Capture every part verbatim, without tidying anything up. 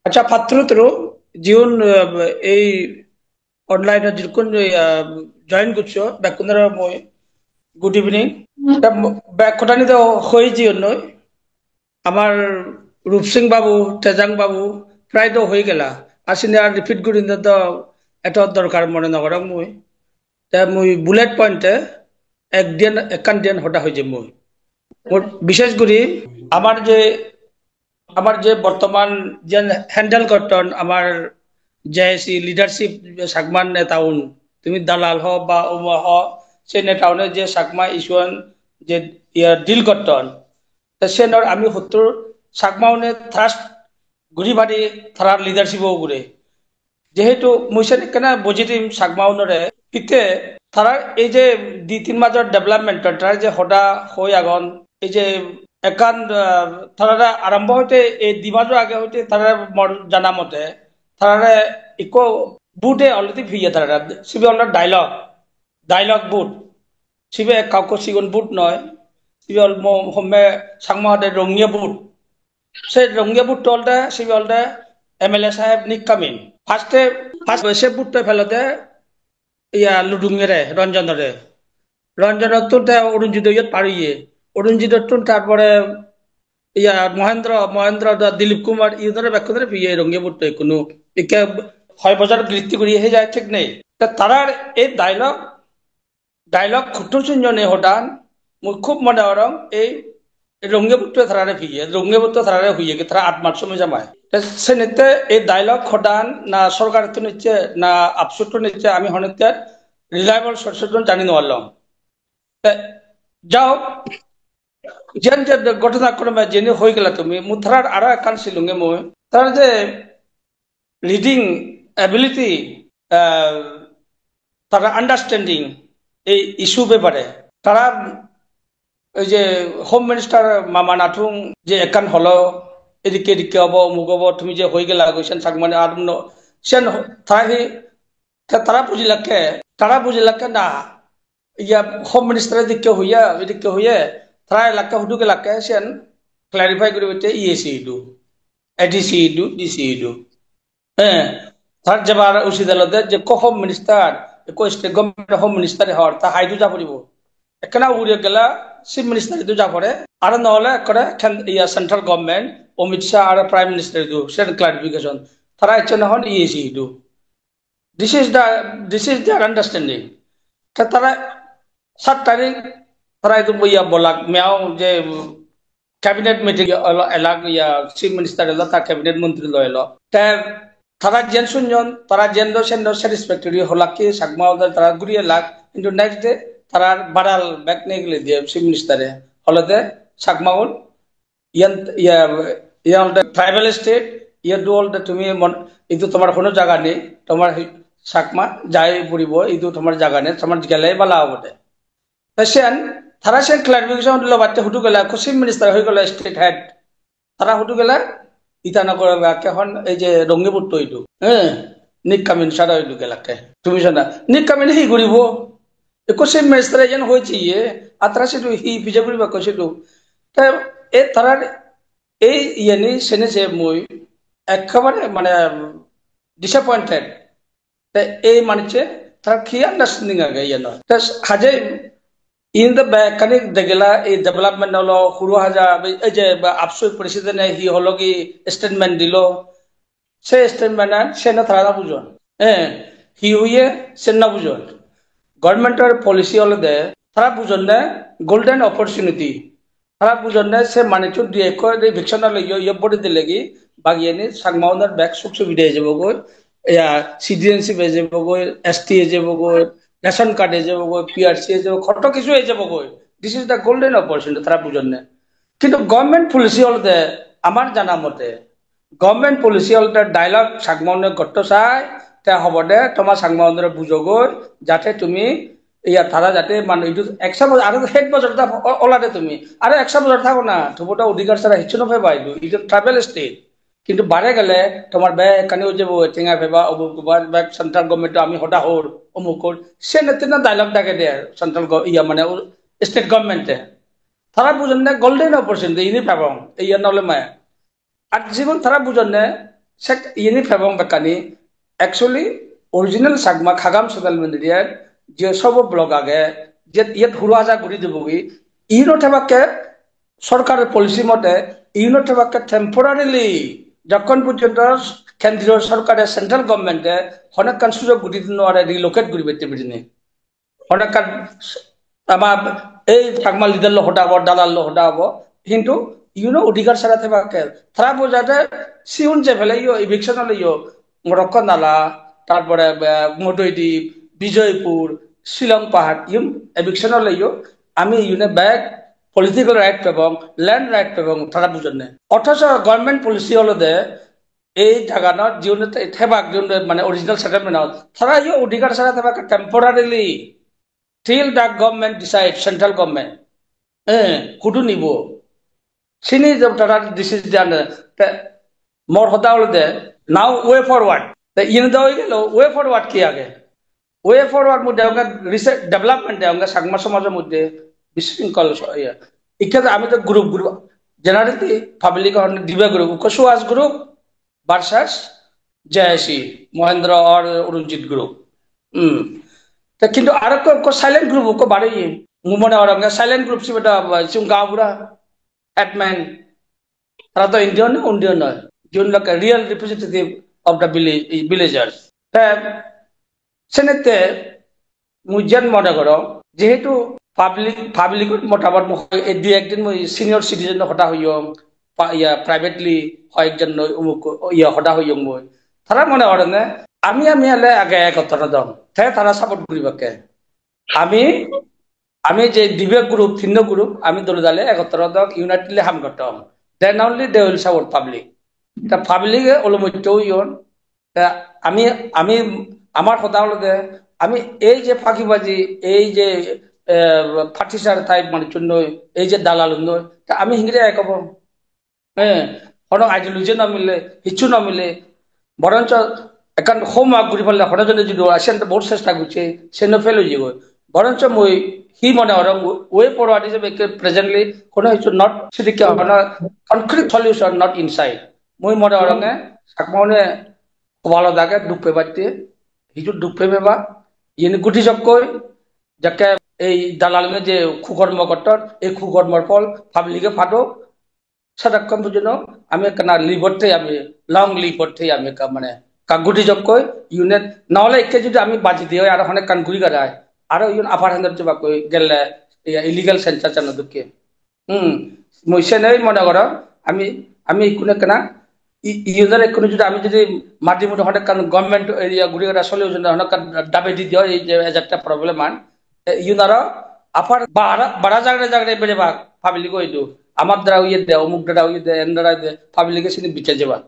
Accha, patturu turu, jiun, eh, ei online-ot jidukkun, eh, join goccho, bekkunore mui good evening. Ta mo-, bek hodani do hoi jiyonnoi. Amar Rupsing babu, Tejang babu, prai do hoi gela. Ar sini ar repeat gurinei do eto dorkar mone nw gorong mui. Te mui bullet point-e ek diyen, ekkan diyen hoda hoi jem mui. Mor bishesh guri amar je, amar je bortoman je handle gotton amar J A C leadership, Chakma netaun, tumi dalal ho ba omo ho, se netaune je Chakma issue-an je iya deal gotton, te senor ami hottur Chakmaune trust guri pari tarar leadership-o ugure. Jehetu mui sen ekkena bujei dim Chakmaunore, hitte tarar ei je di tin major development-or tarar je hoda hoi agon, ei je ekkan, ah, tarare arombo hoite ei di majo age hoite tarare mor jana mote tarare ikko vote-e already peye tarare, sibe olode dialogue, dialogue vote. Sibe ekka ekko sigon vote noi, sibe ol-, mo-, homme Chakma hode rongiye vote. Se rongiye vote-to olode, sibe olode M L A saheb Nick Kamin. First-e, first se vote-to pelode iya Ludungere, Ranjanore. Ranjanottun te Arunjit iyot par oye. Arunjitottun tarpore iya Mohendro, Mohendro da Dilip Kumar, iyunore bekkunore peye rongiye vote-to ikkunu. Ikke hoi bojor gritti guri he jai thik nei. Te tarar ei dialogue, dialogue hottur sunjoni hodan, mui khub mone gorong ei rongiye vote-to tarare peye, rongiye vote-to tarare hoye ki tara atmar somoy jamai. Te senitte ei dialogue hodan na sorkarottun icche, na AAPSU-ttun icche, ami honette reliable source-ottun jani nw parlong. Te jao, jiyan je ghotona krome jeni hoi gela tumi, mui tarar aro ekkan silunge mui. Tarar je reading ability, ah, tara understanding ei issue bepare. Tara ei je Home Minister Mama Nathung je ekkan holo, edikke edikke obo, omuk obo, tumi je hoi gela goi sen Chakmane ar no, sen ho-, tara hi, ta-, tara bujilakke, tara bujilakke na, iya Home Minister edikke hoye, edikke hoye, tara elakke hudu gelakke sen clarify guribatte E A C idu, A D C idu, D C idu. Eh, tar jebar usit olode je ekko Home Minister, ekko state government Home Minister hor, ta hai idu ja poribo. Ekkena ugure gela Chief Minister idu ja pore, aro no ole ekkore ken-, iya central government, Amit Shah aro Prime Minister idu, sen clarification. Tara icche na hon E A C idu. This is the, this is their understanding. Te tara sat tarik tara idu boiya bolak, miyao je cabinet meeting elo, elak iya Chief Minister elo, ta cabinet montri lo elo. Te tara jen sunyon, tara jen do sen do satisfactory holak ki Chakma order tara guri elak, hintu next day tara baral bek nigili diye Chief Minister e. Holode Chakma un iyan, iya, iya olode tribal state, iya do olode tumi mon-, idu tomar hono jaga nei, tomar hi-, Chakma jai puribo, idu tomar jaga nei, tomar gele bala obode. Te siyan, tara siyan clarification dilo batte hudu gela, ekko Chief Minister hoi gelo state head. Tara hudu gela, Itanagar elakke hon ei je Rongiye butto idu. Eh, Nick Kamin sara idu gelakke. Tumi sona, Nick Kamin hi guribo? Ekko Chief Minister iyan hoiche iye, atara sidu hi pije guribo ekko sidu. Te e tarar ei iyeni sene se mui ekkebare mane disappointed. Te ei manucche tara hi understanding age iyanot. Te haje in the back kani degela ei development olo huru haja, ei je AAPSU president e hi holo ki statement dilo, se statement an se na tara na bujon. Eh, hi hoye se na bujon. Government or policy olode tara bujonne golden opportunity. Tara bujonne se manucchun di ekko eviction olo yo, yo bodi dilegi, bagiyeni Chakma unor bek suk subide ejebogoi, ya, citizenship ejebogoi, S T ejebogoi, ration card ejebogoi, P R C ejebogoi, hoto kisu ejebogoi. This is the golden opportunity, tara bujonne. Kintu government policy olode amar jana mote, government policy olode dialogue Chakma une gotto sai, te hobode toma Chakma unore bujogoi, jate tumi iya tara jate mane idu ekso bojor, aro het bojor da o-, olade tumi, aro ekso bojor thago na, tubo to odhikar sara hissu no peba idu, idu tribal state. Kintu bare gele tomar bekkani ujebo, tenga peba, obo, obo, bek central government ami hoda hor, omuk hor, se nette na dialogue dage de central go-, iya mane u-, state government e. Tara bujonne golden opportunity ini pebong, iya nole maya. Ar jigun tara bujonne, Sek iyeni pebong bekkani. Actually, original Chakma Khagam settlement area je sobo block age, je yet huru haja guri dibogi, ino thebakke sorkaror policy mote, ino thebakke temporarily, jokkon porjonto kendriyo sorkare, central government-e honekkan sujog guri di no pare relocate guri bette birinei. Honekkan ama ei Chakma leader lo hoda obo, dalal lo hoda obo, hintu iyuno odhikar sara thebakke. Tara bujade siun je pele yo eviction ole yo, Morokkonala, tarpore, eh, Modoidi, Bijoypur, Shillong Pahar, iyun eviction ole yo, ami iyune bek political right pebong, land right pebong, tara bujonne. Othoso government policy olode ei jaganot jiun te-, thebak jiun mane original settlement ot, tara yo odhikar sara thebak temporarily till the government decide, central government. Eh, hudu nibo? Sini je tara decision te mor hoda olode now way forward. Te iyen do oi gelo, way forward ki age? Way forward mui degonge research development degonge Chakma somajor moddhe bisringkhol so-, iye. Ikkete ami to group group, generally public hon dibe group, ukko Suhas group versus J I C, Mohendro or Urunjit group. Hmm. Te kintu aro ko, ko silent group ko bare ye. Mui mone horonge silent group sibe da, uh, sum gabura, admin. Tara to Indian no, Indian no. Jiun lokke real representative of the village, villagers. Te senette mui jen mone gorong, jehetu public, public motamot mui hoi-, ei dui ekdin mui senior citizen hoda hoyong, pa-, iya, privately hoyekjon loi umuk, iya, hoda hoyong mui. Tara mone gorone, ami, ami ole age ekottor odong. Te tara support guribakke. Ami, ami je dibe group, tinno group, ami dole dale ekottor odong, unitedly ham gottong. Then only they will support public. Ta public e olomotto oyon, ta ami, ami, amar hoda olode, ami ei je phagibaji, ei je, eh, partisan type manuchun noi, ei je dalal noi, ta ami hingiri ek obo? Eh, hono ideology no mile, hissu no mile, boroncho ekkan homework guri palle, hono jone jodi asen to bohut chesta gocche, se no fail oye goi. Boroncho mui hi mone gorong, way forward ijebe presently hono hissu not, sidikke hono concrete solution not in sight. Mui mone goronge Chakma une hobalo dage duk pebatte, hissu duk pebeba, iyeni guti jokkoi, jakke ei dalalune je kukormo gotton, ei kukormor phol public e padok, sedokkon pojjonto ami ekkana live otte ami, long live otte ami ekka mane ekka guti jokkoi unit, nahole ikke jodi ami baji di oi aro honekkan guri garai, aro iyun upper hand ot jebakkoi gelle, iya illegal census ano dokke. Hmm, mui senei mone gorong, ami, ami ikkunu ekkena, i-, iyunore ikkunu jodi ami jodi madi mudi honekkan government area guri gora solution honekkan dabi di di oi, ei je ejette problem an, e, iyun aro upper bara, bara jagre jagre bere bak public oi do. Amar dara oye de, omuk dara oye de, en dara oye de, public e sini bichar jeba.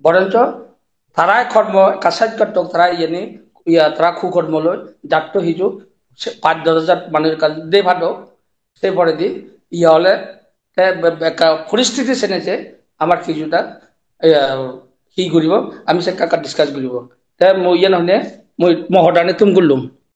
Boroncho tara kormo ekka sej gottok, tara iyeni, iya, tara kukormo loi, jatto hiju, se pach dos hajar manuj ekka de padok, se poredi, iya ole, te be-, be-, ekka poristiti senei je, amar kichuta, iya, hi guribo, ami se ekka, ekka discuss guribo. Te mui iyen honne, mui mo hodani thum gullung.